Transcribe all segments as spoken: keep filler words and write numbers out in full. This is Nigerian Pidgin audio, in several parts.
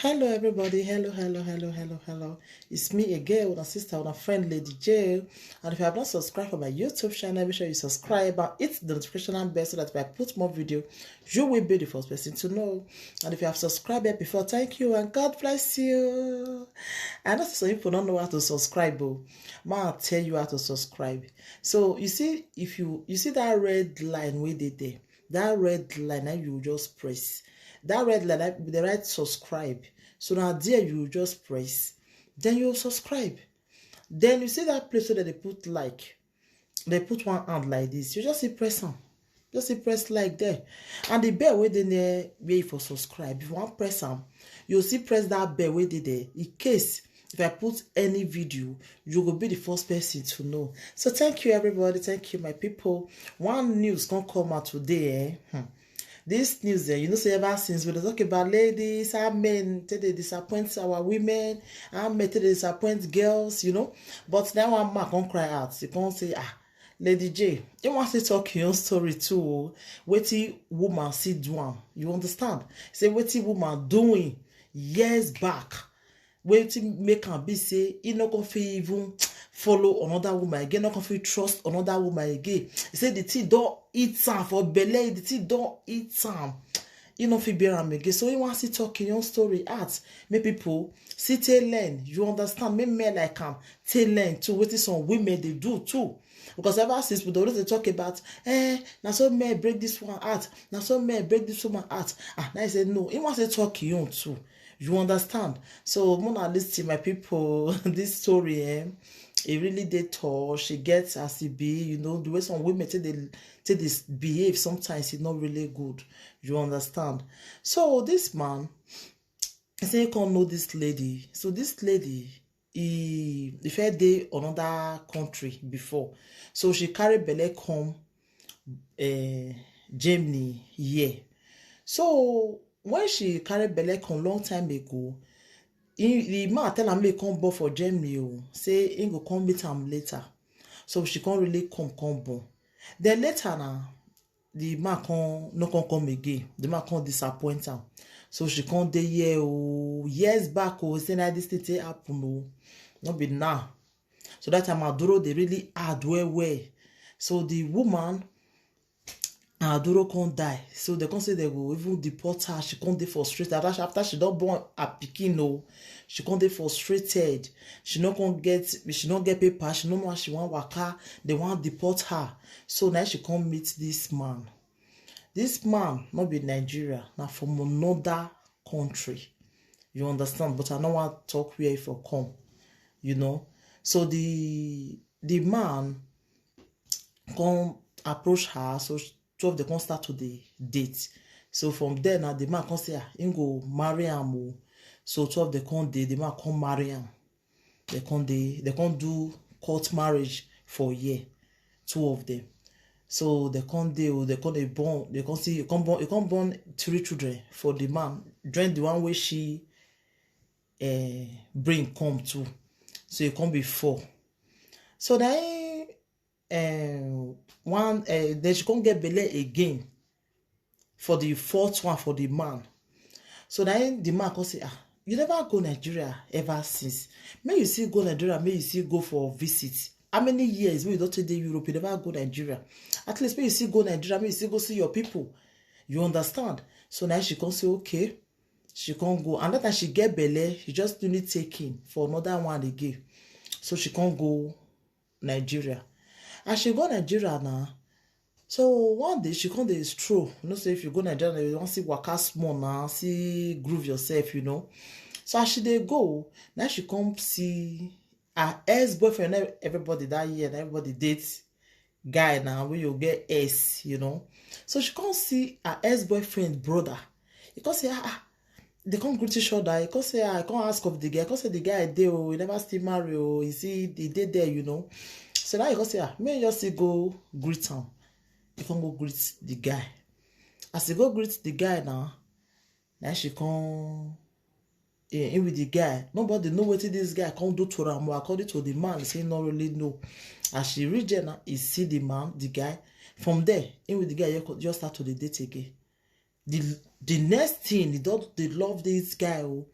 Hello, everybody. Hello, hello, hello, hello, hello. It's me again, with a sister, with a friend, Lady J. And if you have not subscribed for my YouTube channel, make sure you subscribe and hit the notification bell so that if I put more video, you will be the first person to know. And if you have subscribed yet before, thank you and God bless you. I know some people don't know how to subscribe, but ma tell you how to subscribe. So you see, if you you see that red line where they there, that red line that you just press. That red line, that the right subscribe. So now there you just press. Then you subscribe. Then you see that place where they put like. They put one hand like this. You just see press on. Just see press like there. And the bell where they near where you for subscribe. If you want press on, you see press that bell where they there. In case if I put any video, you will be the first person to know. So thank you, everybody. Thank you, my people. One news can come out today. Eh? Hmm. This news, eh, you know, say ever since we dey talk about ladies, how men take dey disappoint our women, how men take dey disappoint girls, you know. But now one man come cry out. He come say, ah, Lady J, he wants to talk your own story too. What woman see do am, you understand? Say what woman doing years back. Wetin make am be say he no go fit even follow another woman again, no go fit trust another woman again. He say the thing don eat am for belle, the thing don eat am. He no fit bear am again. So he wants to talk his own story out. Make people see take learn. You understand? Make men like am take learn too. Wetin some women dey do too. Because ever since we dey always dey talk about, eh, na so men break this one out, na so men break this woman out. Ah, now he say no. He wants to talk his own too. You understand? So, Mona, listen, my people, this story, eh, it really dey tall. She gets as it be, you know, the way some women take they take this behave sometimes it's not really good. You understand? So this man, I say he come know this lady. So this lady, he he first dey another country before. So she carry belle come uh, Germany here. So when she carry belle come long time ago, he, the man tell am make come born for Germany o, say he go come meet am later. So she come really come come born. Then later na the man come no come come again. The man come disappoint am. So she come dey here o, years back o, say na this thing take happen o, no be now. So that time Aduro dey really hard well well. So the woman and Aduro come die. So they come say they go even deport her. She come dey frustrated. After she, after she don born her pikin o, she come dey frustrated. She no come get she no get paper. She no know how she wan waka. They wan deport her. So now she come meet this man. This man no be Nigeria, na from another country. You understand? But I no wan talk where he for come. You know. So the the man come approach her, so two of them come start to dey date. So from there now, the man come say, ah, he go marry am o. So two of them come dey, the man come marry am. They come dey, they come do court marriage for a year, two of them. So they come dey o, they come dey born, they come see, they come born, they come born three children for the man. Join the one wey she uh, bring come too. So it come be four. So then uh, one uh, then she come get belle again for the fourth one for the man. So then the man come say, ah, you never go Nigeria ever since. May you still go Nigeria, may you still go for visit. How many years when you don't take the Europe, you never go Nigeria? At least may you still go Nigeria, may you still go see your people. You understand? So now she come say, okay. She come go. And that time she get belle, she just newly taken for another one again. So she come go Nigeria. As she go Nigeria now, so one day she come dey stroll. You know, say if you go Nigeria, you wan see waka small now, see groove yourself, you know. So as she dey go, now she come see her ex-boyfriend. Now everybody that year, now everybody dates guy now, wey you get ex, you know. So she come see her ex-boyfriend brother. He come say, ah, ah. They come greet each other. He come say, ah, I come ask of the guy. He come say the guy dey o, he never still marry o. He see he dey there, you know. So now he come say, ah, may you just still go greet him. He come go greet the guy. As he go greet the guy now, now she come in, in with the guy. Nobody know wetin this guy come do to am o. According to the man, say he no really know. As she reach there now, he see the man, the guy. From there, he with the guy just start to dey date again. The The next thing, he don dey love this guy o.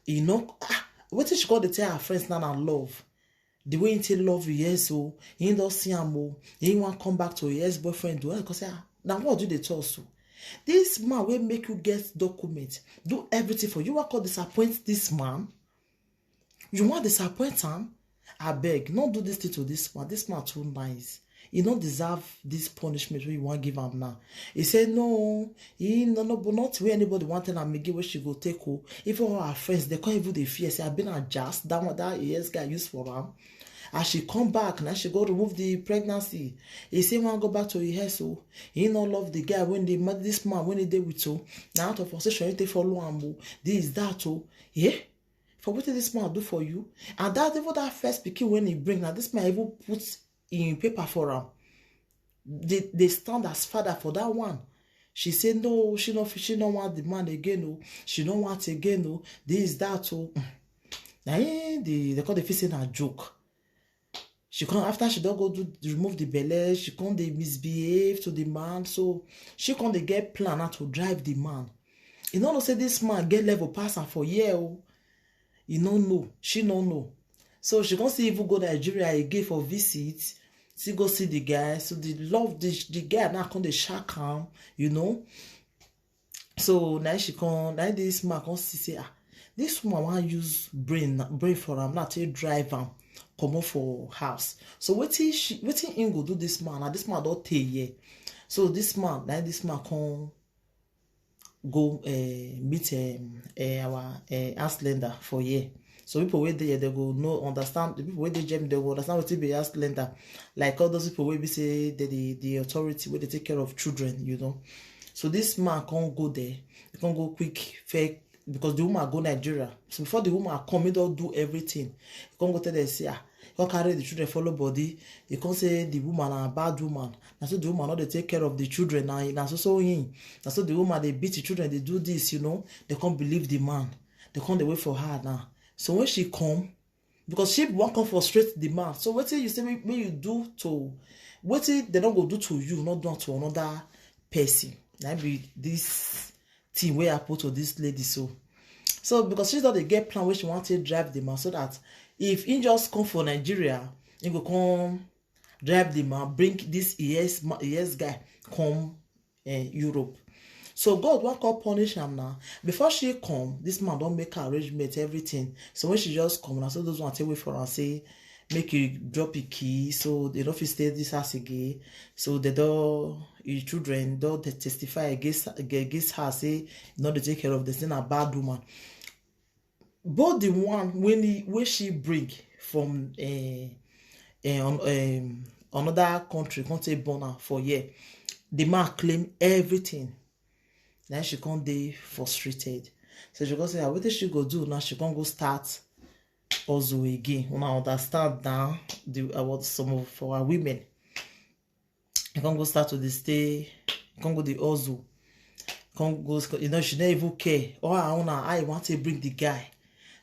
He no, ah, wetin she come dey tell her friends now na love. The way he take love you, yes o. He don see am o. He wan come back to his ex-boyfriend o. Come say, ah, na what you dey talk so? This man wey make you get document, do everything for you, wan come disappoint this man? You wan disappoint am? Abeg, no do this thing to this man. This man too nice. He no deserve this punishment wey you wan give am now. He say no, he no, no, but not wey anybody wan tell am again wey she go take o. Even all her friends, they come even dey fear say, I been a jazz, that one, that yes guy use for am. As she come back, now she go remove the pregnancy. He say wan go back to his house o. He no love the guy when the ma-, this man when he dey with o. Na out of frustration he take follow am o. This, that o. Yeah? For wetin this man do for you? And that, even that first pikin when he bring, na this man even put in paper for am. They, they stand as father for that one. She say no, she no, she no want the man again o. She no want again o. This, that o. Na him the, they come dey feel say na joke. She come, after she don go do, remove the belle, she come dey misbehave to the man. So she come dey get plan now to drive the man. You no know say this man get level pass am for here o. You no know, she no know. So she come still even go Nigeria again for visit, still go see the guy. So the love, the, the guy now come dey shack am, you know. So now she come, now this man come see say, ah, this woman wan use brain, brain for am now take drive am comot for house. So wetin she, wetin him go do this man? Na this man don tey here. So this man, now this man come go, eh, meet, um, eh, our, eh, house lender for here. So people wey dey here, they go know, understand. The people wey dey Germany, they go understand wetin be house lender. Like all those people wey be say they, the, the authority wey dey take care of children, you know. So this man come go there, he come go quick, fair, because the woman go Nigeria. So before the woman come, he don do everything. He come go tell them say, ah, he come carry the children follow body. He come say the woman na bad woman. Na so the woman no dey take care of the children. Na, na so so him. Na so the woman dey beat the children, dey do this, you know. They come believe the man. They come dey wait for her now. So when she come, because she wan come frustrate the man. So wetin you say make, make you do to, wetin they no go do to you, not do to another person. Na be this thing wey happen to this lady so. So because she don dey get plan wey she wan take drive the man, so that if he just come for Nigeria, he go come drive the man, bring this yes ma-, yes guy come, eh, Europe. So God wan come punish am now. Before she come, this man don make her arrangement, everything. So when she just come, na so those one take wait for am say make you drop the key, so they no fit stay this house again. So they don, his children don dey testify against, against her say no dey take care of the thing, a bad woman. Both the one when he, when she bring from, eh, eh, on, um, another country, come take born her for here. The man claim everything. Then she come dey frustrated. So she come say, ah, wetin she go do now? She come go start hustle again. Una understand now the, about some of our women. You come go start to dey stay, you come go the hustle. Come go, you know, she never even care. All her own, how you want to bring the guy.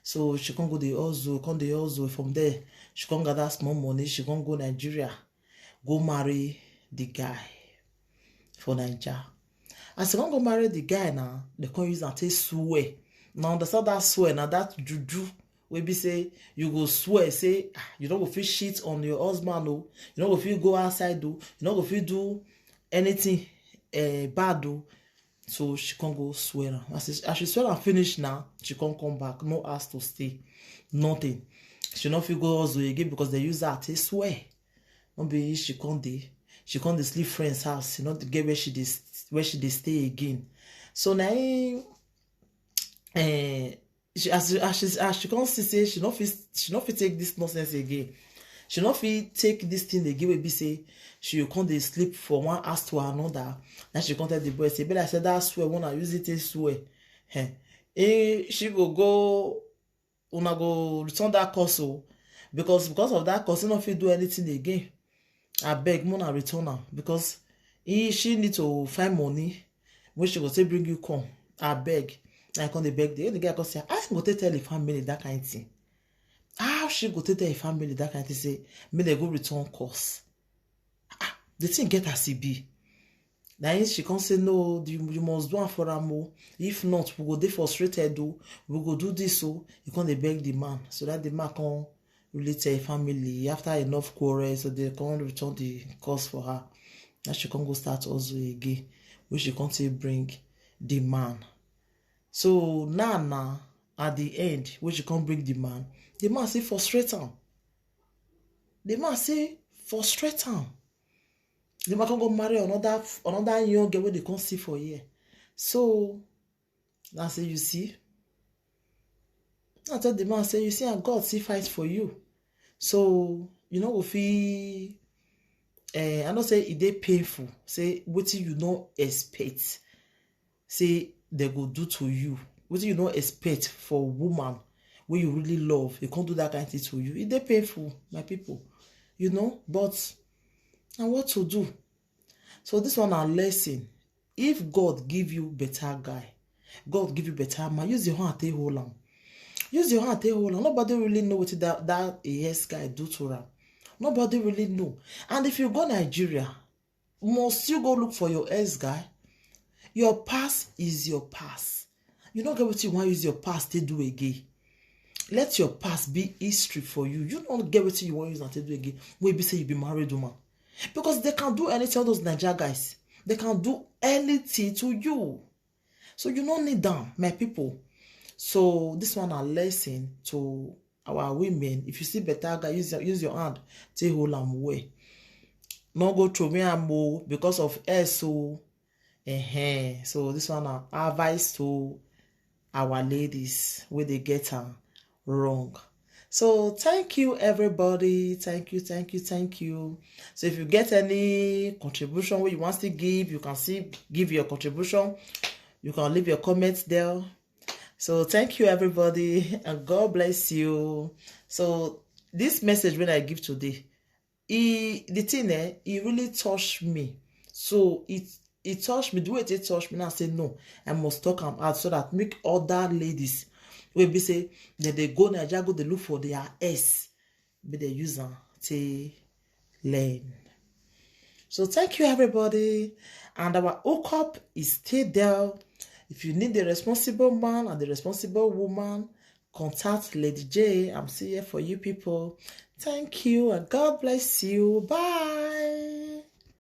So she come go the hustle, come the hustle from there. She come gather small money, she come go Nigeria, go marry the guy for Nigeria. As she come go marry the guy now, they come use and take swear. Now understand that swear, now that juju wey be say you go swear say, ah, you no go fit shit on your husband o, you no go fit go outside o, you no go fit do anything, eh, bad o. So she come go swear am. As she, as she swear am finish now, she come come back, no house to stay, nothing. She no fit go hustle again because they use her take swear. No be she come dey, she come dey sleep friends house. She no get where she dey, where she dey stay again. So na him, eh, she, as, as she, as she come see say she no fit, she no fit take this nonsense again. She no fit take this thing again wey be say she come dey sleep for one house to another. Now she come tell the boy say, be like say that swear when I use it take swear, eh, eh, she go go, una go return that curse o, because, because of that curse, he no fit do anything again. Abeg, una return am, because he, she need to find money wey she go take bring you come. Abeg. I come dey beg the, the guy come say, I go take tell the family that kind thing. How she go take tell the family that kind thing? Say, make they go return curse. Ah, the thing get as e be. Na him she come say, "No, you, you must do am for am o. If not, we go dey frustrated o. We go do this o." He come dey beg the man. So that the man come really tell him family. After enough quarrel, so they come return the curse for her. Now she come go start hustle again, wey she come take bring the man. So now, now, at the end, wey she come bring the man, the man say frustrate am. The man say frustrate am. The man come go marry another, another young girl wey they come see for here. So I say, "You see?" I tell the man say, "You see, and God still fight for you. So you know, go fit, eh, I know say e dey painful. Say wetin you no expect, say they go do to you. Wetin you no expect for woman wey you really love, e come do that kind thing to you. E dey painful, my people. You know, but na what to do?" So this one na lesson. If God give you better guy, God give you better man, use your hand take hold am. Use your hand take hold am. Nobody really know wetin that, that A S guy do to am. Nobody really know. And if you go Nigeria, must you go look for your ex guy? Your past is your past. You no get wetin you wan use your past take do again. Let your past be history for you. You no get wetin you wan use am take do again. Wey be say you be married woman. Because they can do anything, all those Naija guys. They can do anything to you. So you no need am, my people. So this one na lesson to our women. If you see better guy, use your, use your hand, take hold am well. No go throw me am o because of S o. Ehen. So this one na advice to our ladies wey dey get am wrong. So thank you, everybody. Thank you, thank you, thank you. So if you get any contribution wey you wan still give, you can still give your contribution. You can leave your comments there. So thank you, everybody, and God bless you. So this message wey I give today, e, the thing, eh, e really touch me. So it, e touch me. The way it touch me, now I say, "No, I must talk am out so that make other ladies wey be say dem dey go Naija go dey look for their S, make dem use am take learn." So thank you, everybody, and our hookup is still there. If you need the responsible man and the responsible woman, contact Lady J. I'm still here for you people. Thank you and God bless you. Bye.